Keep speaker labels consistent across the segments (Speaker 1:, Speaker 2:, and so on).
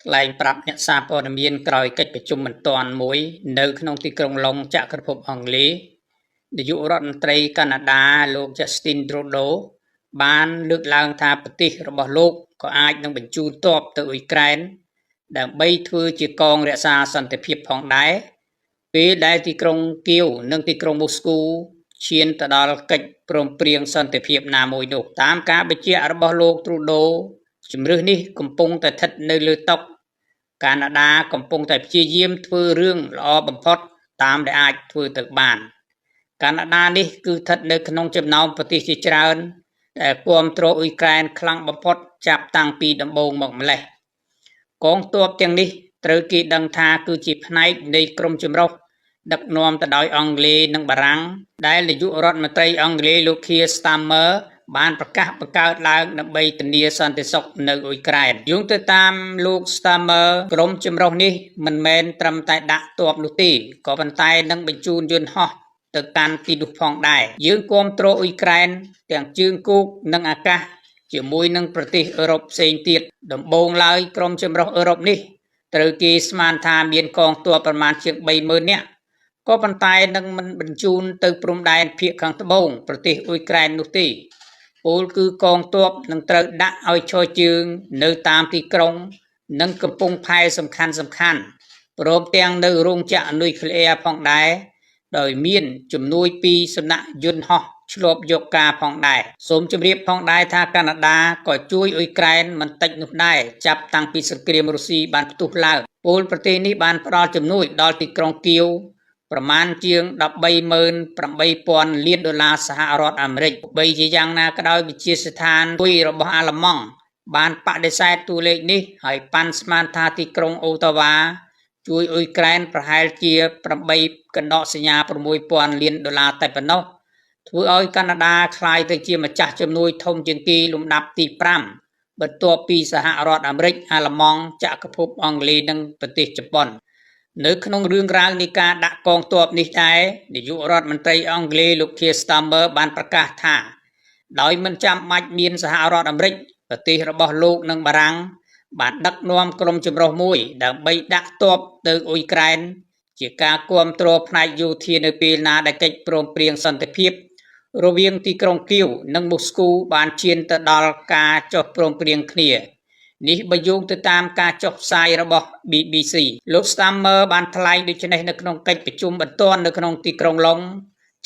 Speaker 1: ថ្លែងប្រាប់អ្នកសារព័ត៌មានក្រោយកិច្ចប្រជុំបន្ទាន់មួយនៅក្នុងទីក្រុងឡុងចក្រភពអង់គ្លេសនាយករដ្ឋមន្ត្រីកាណាដាលោក Justin Trudeau បានលើកឡើងថាប្រទេសរបស់លោកក៏អាចនឹងបញ្ជូនទ័ពទៅអ៊ុយក្រែនដើម្បីធ្វើជាកងរក្សាសន្តិភាពផងដែរពេលដែលទីក្រុងគៀវនិងទីក្រុងមូស្គូឈានទៅដល់កិច្ចព្រមព្រៀងសន្តិភាពណាមួយនោះតាមការបញ្ជាក់របស់លោក Trudeau ជំរឿសនេះកំពុងតែស្ថិតនៅលើតុកាណាដាកំពុងតែព្យាយាមធ្វើរឿងល្អបំផុតតាមដែលអាចធ្វើទៅបានកាណាដានេះគឺស្ថិតនៅក្នុងចំណោមប្រទេសជាច្រើនដែលគាំទ្រអ៊ុយក្រែនខ្លាំងបំផុតចាប់តាំងពីដំបូងមកម្លេះកងទ័ពទាំងនេះត្រូវគេដឹងថាគឺជាផ្នែកនៃក្រុមចម្រុះដឹកនាំទៅដោយអង់គ្លេសនិងបារាំងដែលនាយករដ្ឋមន្ត្រីអង់គ្លេសលោក Keir Starmer បានប្រកាសបង្កើតឡើងដើម្បីធានាសន្តិសុខនៅអ៊ុយក្រែនយោងទៅតាមលោក Starmer ក្រុមចម្រុះនេះមិនមែនត្រឹមតែដាក់ទ័ពនោះទេក៏ប៉ុន្តែនឹងបញ្ជូនយន្តហោះទៅកាន់ទីនោះផងដែរយើងគាំទ្រអ៊ុយក្រែនទាំងជើងគោកនិងអាកាសជាមួយនឹងប្រទេសអឺរ៉ុបផ្សេងទៀតដំបូងឡើយក្រុមចម្រុះអឺរ៉ុបនេះត្រូវគេស្មានថាមានកងទ័ពប្រមាណជាង30000នាក់ក៏ប៉ុន្តែនឹងមិនបញ្ជូនទៅព្រំដែនភាគខាងត្បូងប្រទេសអ៊ុយក្រែននោះទេពោលគឺកងទ័ពនឹងត្រូវដាក់ឲ្យឈរជើងនៅតាមទីក្រុងនិងកំពង់ផែសំខាន់សំខាន់ព្រមទាំងនៅរោងចក្រនុយក្លេអ៊ែរផងដែរដោយមានជំនួយពីសំណាក់យន្តហោះឆ្លប់យកការផងដែរសូមជម្រាបផងដែរថាកាណាដាក៏ជួយអ៊ុយក្រែនមិនតិចនោះដែរចាប់តាំងពីសង្គ្រាមរុស្ស៊ីបានផ្ទុះឡើងពលប្រទេសនេះបានផ្ដល់ជំនួយដល់ទីក្រុងគៀវប្រមាណជាង138,000លានដុល្លារសហរដ្ឋអាមេរិកបីជាយ៉ាងណាក៏ដោយវិទ្យាស្ថានមួយរបស់អាល្លឺម៉ង់បានបដិសេធតួលេខនេះហើយប៉ាន់ស្មានថាទីក្រុងអូតាវ៉ាជួយអ៊ុយក្រែនប្រហែលជា8កណ្ដកសញ្ញា6000លានដុល្លារតែប៉ុណ្ណោះធ្វើឲ្យកាណាដាក្លាយទៅជាម្ចាស់ជំនួយធំជាងគេលំដាប់ទី5បន្ទាប់ពីសហរដ្ឋអាមេរិកអាល្លឺម៉ង់ចក្រភពអង់គ្លេសនិងប្រទេសជប៉ុននៅក្នុងរឿងរ៉ាវនៃការដាក់កងទ័ពនេះដែរនាយករដ្ឋមន្ត្រីអង់គ្លេសលោក Keir Starmer បានប្រកាសថាដោយមិនចាំបាច់មានសហរដ្ឋអាមេរិកប្រទេសរបស់លោកនិងបារាំងបានដឹកនាំក្រុមចម្រុះមួយដើម្បីដាក់ទ័ពទៅអ៊ុយក្រែនជាការគាំទ្រផ្នែកយោធានៅពេលណាដែលកិច្ចព្រមព្រៀងសន្តិភាពរវាងទីក្រុងគៀវនិងមូស្គូបានឈានទៅដល់ការចុះព្រមព្រៀងគ្នានេះបើយោងទៅតាមការចុះផ្សាយរបស់ BBC លោក Starmer បានថ្លែងដូចនេះនៅក្នុងកិច្ចប្រជុំបន្ទាន់នៅក្នុងទីក្រុងឡុង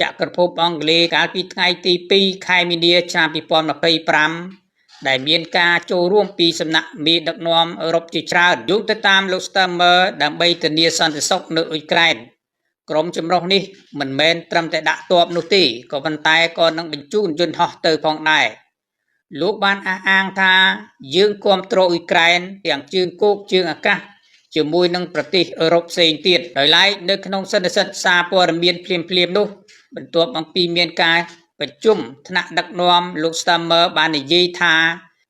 Speaker 1: ចក្រភពអង់គ្លេសកាលពីថ្ងៃទី2ខែមីនាឆ្នាំ2025ដែលមានការចូលរួមពីសំណាក់មេដឹកនាំអឺរ៉ុបជាច្រើនយោងទៅតាមលោក Starmer ដើម្បីធានាសន្តិសុខនៅអ៊ុយក្រែនក្រុមចម្រុះនេះមិនមែនត្រឹមតែដាក់ទ័ពនោះទេក៏ប៉ុន្តែក៏នឹងបញ្ជូនយន្តហោះទៅផងដែរលោកបានអះអាងថាយើងគាំទ្រអ៊ុយក្រែនទាំងជើងគោកជើងអាកាសជាមួយនឹងប្រទេសអឺរ៉ុបផ្សេងទៀតដោយឡែកនៅក្នុងសន្និសីទសារព័ត៌មានភ្លាមៗនោះបន្ទាប់អំពីមានការប្រជុំថ្នាក់ដឹកនាំលោក Starmer បាននិយាយថា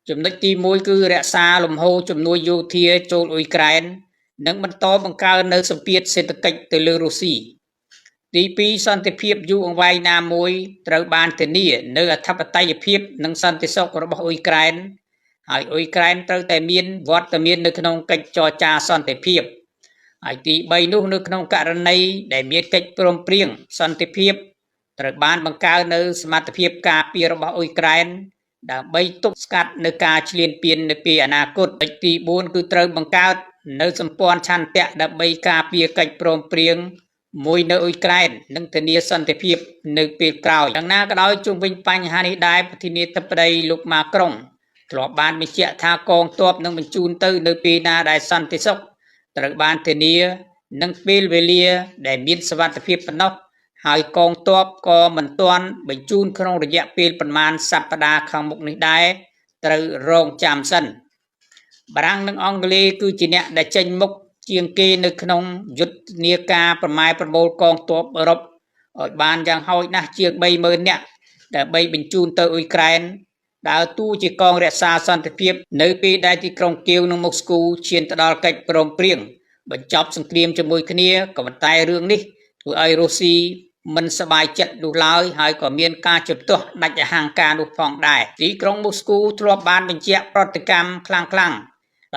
Speaker 1: ចំណុចទី1គឺរក្សាលំហូរជំនួយយោធាចូលអ៊ុយក្រែននិងបន្តបង្កើននៅសម្ពាធសេដ្ឋកិច្ចទៅលើរុស្ស៊ីទី2សន្តិភាពយូរអង្វែងណាមួយត្រូវបានធានានៅអធិបតេយ្យភាពនិងសន្តិសុខរបស់អ៊ុយក្រែនហើយអ៊ុយក្រែនត្រូវតែមានវត្តមាននៅក្នុងកិច្ចចរចាសន្តិភាពហើយទី3នោះនៅក្នុងករណីដែលមានកិច្ចព្រមព្រៀងសន្តិភាពត្រូវបានបង្កើននៅសមត្ថភាពការពាររបស់អ៊ុយក្រែនដើម្បីទប់ស្កាត់នៅការឈ្លានពាននៅពេលអនាគតទី4គឺត្រូវបង្កើតនៅសម្ព័ន្ធឆន្ទៈដើម្បីការពារកិច្ចព្រមព្រៀងមួយនៅអ៊ុយក្រែននិងធានាសន្តិភាពនៅពេលក្រោយយ៉ាងណាក៏ដោយជុំវិញបញ្ហានេះដែរប្រធានាធិបតីលោកម៉ាក្រុងធ្លាប់បានបញ្ជាក់ថាកងទ័ពនឹងបញ្ជូនទៅនៅពេលណាដែលសន្តិសុខត្រូវបានធានានិងពេលវេលាដែលមានសុវត្ថិភាពប៉ុណ្ណោះហើយកងទ័ពក៏មិនទាន់បញ្ជូនក្នុងរយៈពេលប្រមាណសប្តាហ៍ខាងមុខនេះដែរត្រូវរងចាំសិនបារាំងនិងអង់គ្លេសគឺជាអ្នកដែលចេញមុខជាងគេនៅក្នុងយុទ្ធនាការប្រម៉ែប្រមូលកងទ័ពអឺរ៉ុបឲ្យបានយ៉ាងហោចណាស់ជាង30000នាក់ដើម្បីបញ្ជូនទៅអ៊ុយក្រែនដើរតួជាកងរក្សាសន្តិភាពនៅពេលដែលទីក្រុងគៀវនិងមូស្គូឈានទៅដល់កិច្ចព្រមព្រៀងបញ្ចប់សង្គ្រាមជាមួយគ្នាក៏ប៉ុន្តែរឿងនេះធ្វើឲ្យរុស្ស៊ីមិនសប្បាយចិត្តនោះឡើយហើយក៏មានការជំទាស់ដាច់អហង្ការនោះផងដែរទីក្រុងមូស្គូធ្លាប់បានបញ្ជាក់ប្រតិកម្មខ្លាំងៗ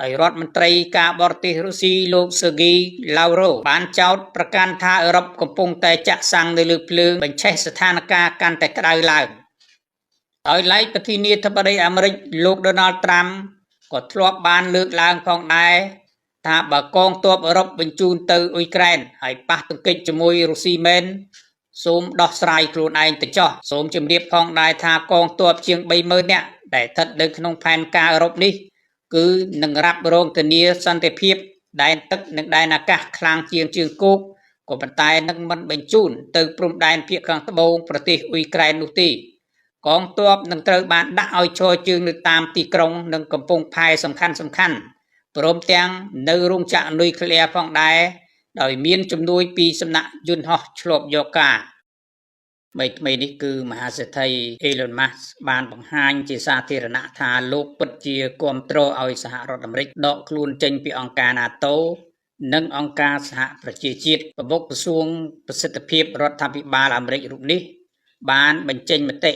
Speaker 1: ដោយរដ្ឋមន្ត្រីការបរទេសរុស្ស៊ីលោកសេហ្គីឡាវរ៉ូបានចោទប្រកាន់ថាអឺរ៉ុបកំពុងតែចាក់សាំងនៅលើភ្លើងបញ្ឆេះស្ថានភាពកាន់តែក្តៅឡើង។ ដោយឡែកប្រធានាធិបតីអាមេរិកលោកដូណាល់ត្រាំក៏ធ្លាប់បានលើកឡើងផងដែរថាបើកងទ័ពអឺរ៉ុបបញ្ជូនទៅអ៊ុយក្រែនហើយប៉ះទង្គិចជាមួយរុស្ស៊ីមែនសូមដោះស្រាយខ្លួនឯងទៅចោះសូមជម្រាបផងដែរថាកងទ័ពជាង30000នាក់ដែលស្ថិតនៅក្នុងផែនការអឺរ៉ុបនេះគឺនឹងរ៉ាប់រងធានាសន្តិភាពដែនទឹកនិងដែនអាកាសខ្លាំងជាងជើងគោកក៏ប៉ុន្តែនឹងមិនបញ្ជូនទៅព្រំដែនភាគខាងត្បូងប្រទេសអ៊ុយក្រែននោះទេកងទ័ពនឹងត្រូវបានដាក់ឲ្យឈរជើងនៅតាមទីក្រុងនិងកំពង់ផែសំខាន់សំខាន់ព្រមទាំងនៅរោងចក្រនុយក្លេអ៊ែរផងដែរដោយមានជំនួយពីសំណាក់យន្តហោះឆ្លប់យកការថ្មីថ្មីនេះគឺមហាសេដ្ឋី Elon Musk បានបង្ហាញជាសាធារណៈថាលោកពិតជាគាំទ្រឲ្យសហរដ្ឋអាមេរិកដកខ្លួនចេញពីអង្គការ NATO និងអង្គការសហប្រជាជាតិប្រមុខក្រសួងប្រសិទ្ធភាពរដ្ឋាភិបាលអាមេរិករូបនេះបានបញ្ចេញមតិ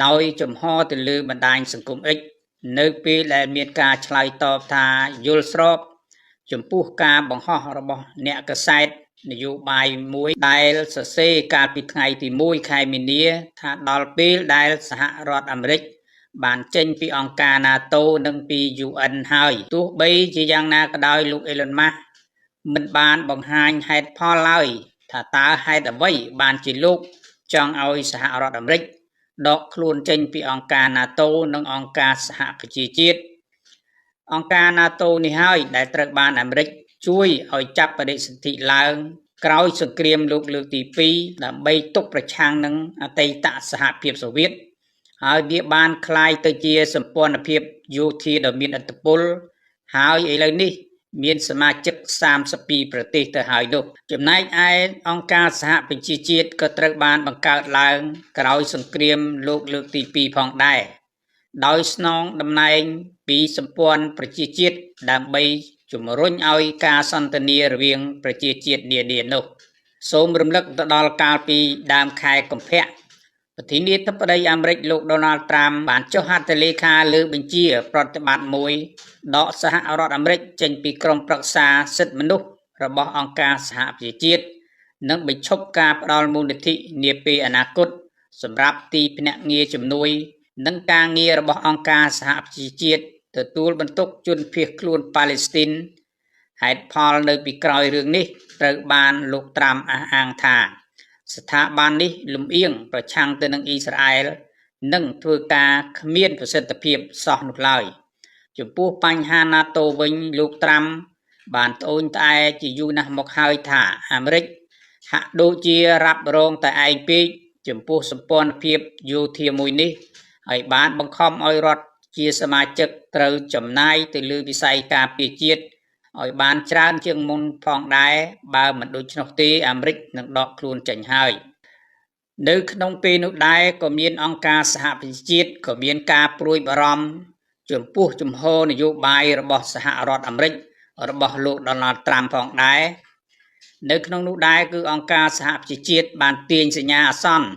Speaker 1: ដោយចំហទៅលើបណ្ដាញសង្គម X នៅពេលដែលមានការឆ្លើយតបថាយល់ស្របចំពោះការបង្ហោះរបស់អ្នកកាសែតនយោបាយមួយដែលសរសេរកាលពីថ្ងៃទី1ខែមីនាថាដល់ពេលដែលសហរដ្ឋអាមេរិកបានចេញពីអង្គការ NATO និងពី UN ហើយទោះបីជាយ៉ាងណាក៏ដោយលោក Elon Musk មិនបានបង្ហាញហេតុផលឡើយថាតើហេតុអ្វីបានជាលោកចង់ឲ្យសហរដ្ឋអាមេរិកដកខ្លួនចេញពីអង្គការ NATO និងអង្គការសហប្រជាជាតិអង្គការ NATO នេះហើយដែលត្រូវបានអាមេរិកជួយឲ្យចាប់បដិសន្ធិឡើងក្រោយសង្គ្រាមលោកលើកទី2ដើម្បីទុកប្រឆាំងនឹងអតីតសហភាពសូវៀតហើយវាបានក្លាយទៅជាសម្ព័ន្ធភាពយោធាដ៏មានឥទ្ធិពលហើយឥឡូវនេះមានសមាជិក32ប្រទេសទៅហើយនោះចំណែកឯអង្គការសហប្រជាជាតិក៏ត្រូវបានបង្កើតឡើងក្រោយសង្គ្រាមលោកលើកទី2ផងដែរដោយស្នងតំណែងពីសម្ព័ន្ធប្រជាជាតិដើម្បីជំរុញឲ្យការសន្ទនារវាងប្រជាជាតិនានានោះសូមរំលឹកទៅដល់កាលពីដើមខែកុម្ភៈប្រធានាធិបតីអាមេរិកលោកដូណាល់ត្រាំបានចុះហត្ថលេខាលើបញ្ជាប្រតិបត្តិមួយដកសហរដ្ឋអាមេរិកចេញពីក្រុមប្រឹក្សាសិទ្ធិមនុស្សរបស់អង្គការសហប្រជាជាតិនិងបញ្ឈប់ការផ្ដល់មូលនិធិនាពេលអនាគតសម្រាប់ទីភ្នាក់ងារជំនួយនិងការងាររបស់អង្គការសហប្រជាជាតិទទួលបន្ទុកជនភៀសខ្លួនប៉ាឡេស្ទីនហេតុផលនៅពីក្រោយរឿងនេះត្រូវបានលោកត្រាំអះអាងថាស្ថាប័ននេះលំអៀងប្រឆាំងទៅនឹងអ៊ីស្រាអែលនិងធ្វើការគ្មានប្រសិទ្ធភាពសោះនោះឡើយចំពោះបញ្ហា NATO វិញលោកត្រាំបានត្អូញត្អែជាយូរណាស់មកហើយថាអាមេរិកហាក់ដូចជារ៉ាប់រងតែឯងពេកចំពោះសម្ព័ន្ធភាពយោធាមួយនេះហើយបានបង្ខំឲ្យរដ្ឋជាសមាជិកត្រូវចំណាយទៅលើវិស័យការពារជាតិឲ្យបានច្រើនជាងមុនផងដែរបើមិនដូច្នោះទេអាមេរិកនឹងដកខ្លួនចេញហើយនៅក្នុងពេលនោះដែរក៏មានអង្គការសហប្រជាជាតិក៏មានការព្រួយបារម្ភចំពោះជំហរនយោបាយរបស់សហរដ្ឋអាមេរិករបស់លោកដូណាល់ត្រាំផងដែរនៅក្នុងនោះដែរគឺអង្គការសហប្រជាជាតិបានទាញសញ្ញាអាសន្ន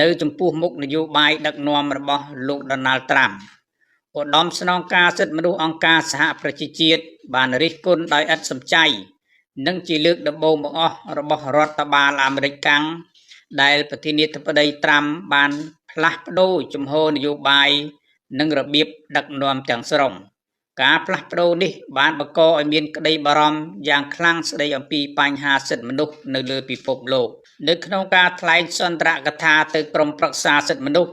Speaker 1: នៅចំពោះមុខនយោបាយដឹកនាំរបស់លោកដូណាល់ត្រាំឧត្តមស្នងការសិទ្ធិមនុស្សអង្គការសហប្រជាជាតិបានរិះគន់ដោយឥតសំចៃនិងជាលើកដំបូងបង្អស់របស់រដ្ឋបាលអាមេរិកកាំងដែលប្រធានាធិបតីត្រាំបានផ្លាស់ប្ដូរជំហរនយោបាយនិងរបៀបដឹកនាំទាំងស្រុងការផ្លាស់ប្ដូរនេះបានបង្កឲ្យមានក្តីបារម្ភយ៉ាងខ្លាំងស្ដីអំពីបញ្ហាសិទ្ធិមនុស្សនៅលើពិភពលោកនៅក្នុងការថ្លែងសន្ទរកថាទៅក្រុមប្រឹក្សាសិទ្ធិមនុស្ស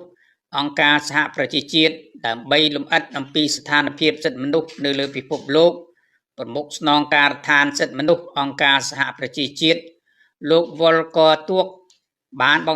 Speaker 1: អង្គការសហប្រជាជាតិដើម្បីលម្អិតអំពីស្ថានភាពសិទ្ធិមនុស្សនៅលើពិភពលោកប្រមុខស្នងការដ្ឋានសិទ្ធិមនុស្សអង្គការសហប្រជាជាតិលោកវ៉ុលកទួកបានបង្